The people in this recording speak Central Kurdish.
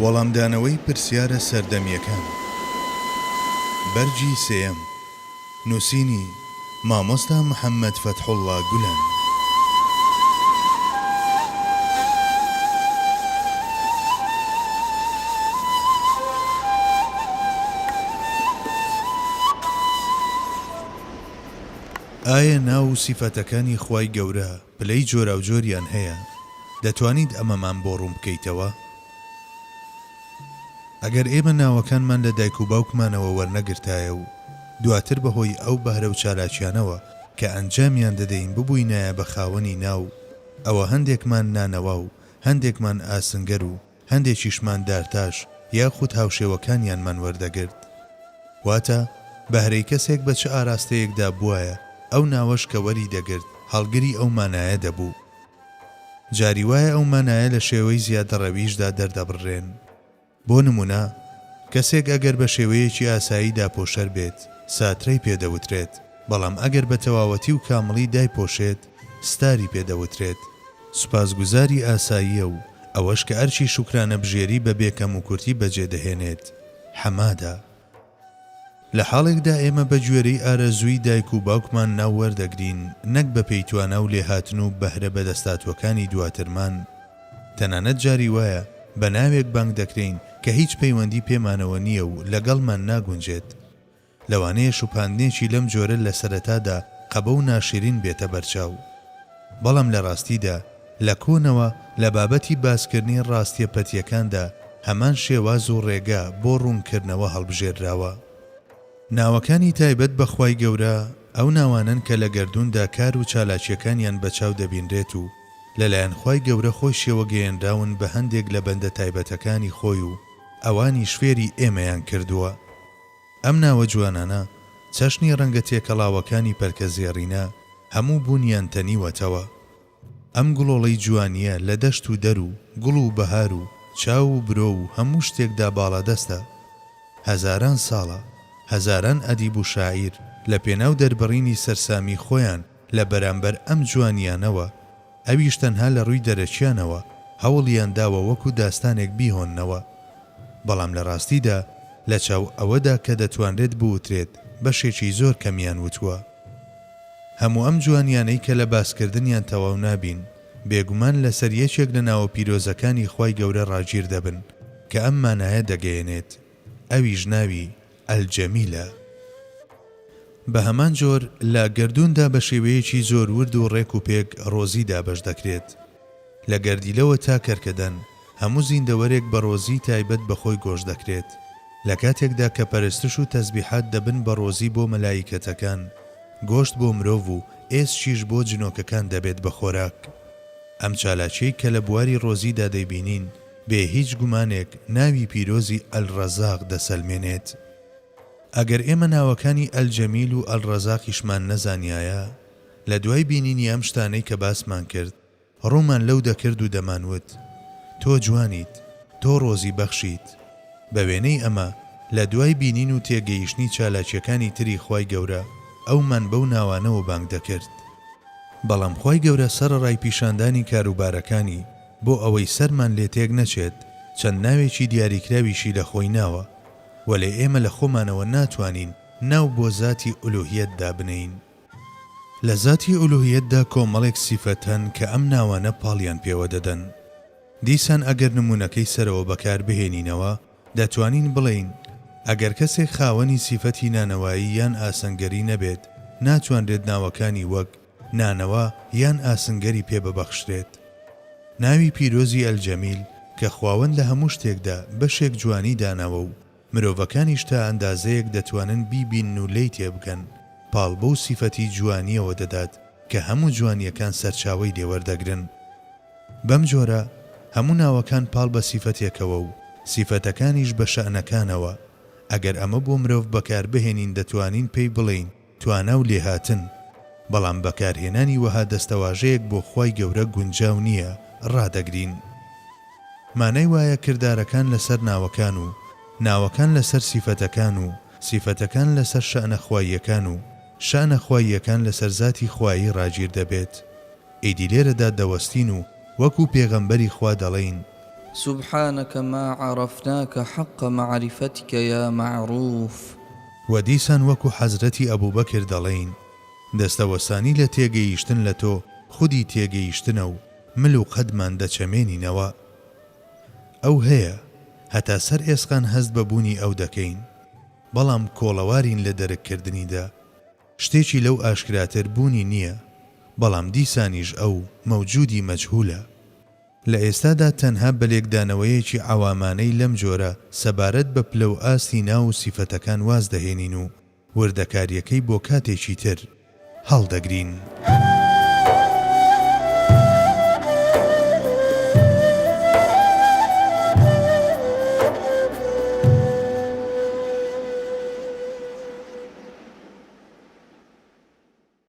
وەڵامدانەوەی پرسیارە سەردەمییەکان بەرگی سێیەم نووسینی، مامۆستا محەممەد فەتحوڵڵا گولەن. ئایا ناو و سیفەتەکانی خوای گەورە پلەی جۆراوجۆریان هەیە؟ دەتوانیت ئەمەمان بۆ ڕوون بکەیتەوە؟ ئەگەر ئێمە ناوەکانمان لە دایک و باوکمانەوە وەرنەگرتایە و دواتر بە هۆی ئەو بەهرە و چالاکیانەوە کە ئەنجامیان دەدەین ببووینایە بە خاوەنی ناو، ئەوە هەندێکمان نانەوا و هەندێکمان ئاسنگەر و هەندێکیشمان دارتاش یاخود هاوشێوەکانیانمان وەردەگرت. واتە، بەهرەی کەسێک بە چ ئاراستەیەکدا بوایە، ئەو ناوەش کە وەری دەگرت هەڵگری ئەو مانایە دەبوو. جاری وایە ئەو مانایە لە شێوەی زیادەڕەویشدا دەردەبڕرێن. بۆ نموونە، کەسێک ئەگەر بە شێوەیەکی ئاسایی داپۆشەر بێت، ساترەی پێ دەوترێت، بەڵام ئەگەر بە تەواوەتی و کامڵی دایپۆشێت، ستاری پێ دەوترێت. سوپاسگوزاری ئاساییە و ئەوەش کە ئەرکی شوکرانەبژێری بە بێ کەموکورتی بەجێ دەهێنێت، حەمادە. لە حاڵێکدا ئێمە بە گوێرەی ئارەزووی دایک و باوکمان ناو وەردەگرین نەک بە پێی توانا و لێهاتن و بەهرە بەدەستهاتووەکانی دواترمان. تەنانەت جاری وایە بە ناوێک بانگ دەکرێین کە هیچ پەیوەندی پێمانەوە نییە و لەگەڵمان ناگونجێت. لەوانەیە شوبهاندنێکی لەم جۆرە لە سەرەتادا قەبە و ناشرین بێتە بەرچاو. بەڵام لە ڕاستیدا لە کۆنەوە لە بابەتی باسکردنی ڕاستیە پەتیەکاندا هەمان شێواز و ڕێگا بۆ ڕوونکردنەوە هەڵبژێرراوە. ناوەکانی تایبەت بە خوای گەورە ئەو ناوانەن کە لە گەردووندا کار و چالاکیەکانیان بە چاو دەبینرێت و لەلایەن خوای گەورە خۆیشیەوە گەیەنراون بە هەندێک لە بەندە تایبەتەکانی خۆی و ئەوانیش فێری ئێمەیان کردووە. ئەم ناوە جوانانە، چەشنی ڕەنگە تێکەڵاوەکانی پەلکەزێڕینە، هەموو بوونیان تەنیوەتەوە. ئەم گوڵۆڵەی جوانییە لە دەشت و دەر و گوڵ و بەهار و چاو و برۆ و هەموو شتێکدا باڵادەستە. هەزاران ساڵە، هەزاران ئەدیب و شاعیر لە پێناو دەربڕینی سەرسامی خۆیان لە بەرامبەر ئەم جوانییانەوە، ئەویش تەنها لە ڕووی دەرەکیانەوە هەوڵیان داوە وەکو داستانێک بیهۆننەوە. بەڵام لە ڕاستیدا لە چاو ئەوەدا کە دەتوانرێت بوترێت بەشێکی زۆر کەمیان وتووە. هەموو ئەم جوانیانەی کە لە باسکردنیان تەواو نابین، بێگومان لەسەر یەکێک لە ناوە پیرۆزەکانی خوای گەورە ڕاگیر دەبن کە ئەم مانایە دەگەیەنێت، ئەویش ناوی، الجمیل، ە. بە هەمان جۆر لە گەردووندا بە شێوەیەکی زۆر ورد و ڕێک و پێک ڕۆزی دابەش دەکرێت. لە گەردیلەوە تا کەرکەدەن، هەموو زیندەوەرێک بە ڕۆزی تایبەت بە خۆی گۆش دەکرێت. لە کاتێکدا کە پەرستش و تەسبیحات دەبن بە ڕۆزی بۆ مەلائیکەتەکان، گۆشت بۆ مرۆڤ و ئێسکیش بۆ جنۆکەکان دەبێت بە خۆراک. ئەم چالاکیەی کە لە بواری ڕۆزیدا دەیبینین، بێ هیچ گومانێک ناوی پیرۆزی الرزاق دەسەلمێنێت. ئەگەر ئێمە ناوەکانی الجمیل و الرزاقیشمان نەزانیایە، لە دوای بینینی ئەم شتانەی کە باسمان کرد، ڕوومان لەو دەکرد و دەمانوت، تۆ جوانیت، تۆ ڕۆزی بەخشیت. بە وێنەی ئەمە، لە دوای بینین و تێگەیشتنی چالاکییەکانی تری خوای گەورە، ئەومان بەو ناوانەوە بانگ دەکرد. بەڵام خوای گەورە سەرەڕای پیشاندانی کاروبارەکانی، بۆ ئەوەی سەرمان لێ تێک نەچێت، چەند ناوێکی دیاریکراویشی لە خۆی ناوە. وەلێ ئێمە لە خۆمانەوە ناتوانین ناو بۆ زاتی ئولوهیەت دابنێین. لە زاتی ئولوهیەتدا کۆمەڵێک سیفەت هەن کە ئەم ناوانە پاڵیان پێوە دەدەن. دیسان ئەگەر نموونەکەی سەرەوە بەکار بهێنینەوە، دەتوانین بڵێین، ئەگەر کەسێک خاوەنی سیفەتی نانەوایی یان ئاسنگەری نەبێت، ناتوانرێت ناوەکانی وەک، نانەوا، یان ئاسنگەری پێ ببەخشرێت. ناوی پیرۆزی الجمیل کە خواوەند لە هەموو شتێکدا بەشێک جوانی داناوە و مرۆڤەکانیش تا ئەندازەیەک دەتوانن بیبینن و لێی تێبگەن، پاڵ بەو سیفەتی جوانییەوە دەدات کە هەموو جوانییەکان سەرچاوەی لێ وەردەگرن. بەم جۆرە هەموو ناوەکان پاڵ بە سیفەتێکەوە و سیفەتەکانیش بە شەئنەکانەوە. ئەگەر ئەمە بۆ مرۆڤ بەکاربهێنین دەتوانین پێی بڵێین توانا و لێهاتن، بەڵام بەکارهێنانی وەها دەستەواژەیەک بۆ خوای گەورە گونجاو نییە، ڕادەگرین. مانای وایە کردارەکان لەسەر ناوەکان و ناوەکان لەسەر سیفەتەکان و سیفەتەکان لەسەر شەئنە خواییەکان و شەئنە خواییەکان لەسەر زاتی خوایی ڕاگیر دەبێت. ئیدی لێرەدا دەوەستین و وەکو پێغەمبەری خوا دەڵێین. سبحانک ما عرفناک حق معرفتک یا معروف. وە دیسان وەکو حەزرەتی ئەبوبەکر دەڵێین، دەستەوەستانی لە تێگەیشتن لە تۆ خودی تێگەیشتنە و مل و قەدمان دەچەمێنینەوە. ئەو هەیە، هەتا سەر ئێسقان هەست بە بوونی ئەو دەکەین، بەڵام کۆڵەوارین لە دەرککردنیدا. شتێکی لەو ئاشکراتر بوونی نییە، بەڵام دیسانیش ئەو مەوجودی مەجهولە. لە ئێستادا تەنها بە لێکدانەوەیەکی عەوامانەی لەم جۆرە سەبارەت بە پلە و ئاستی ناو و سیفەتەکان واز دەهێنین و وردەکارییەکەی بۆ کاتێکی تر هەڵدەگرین.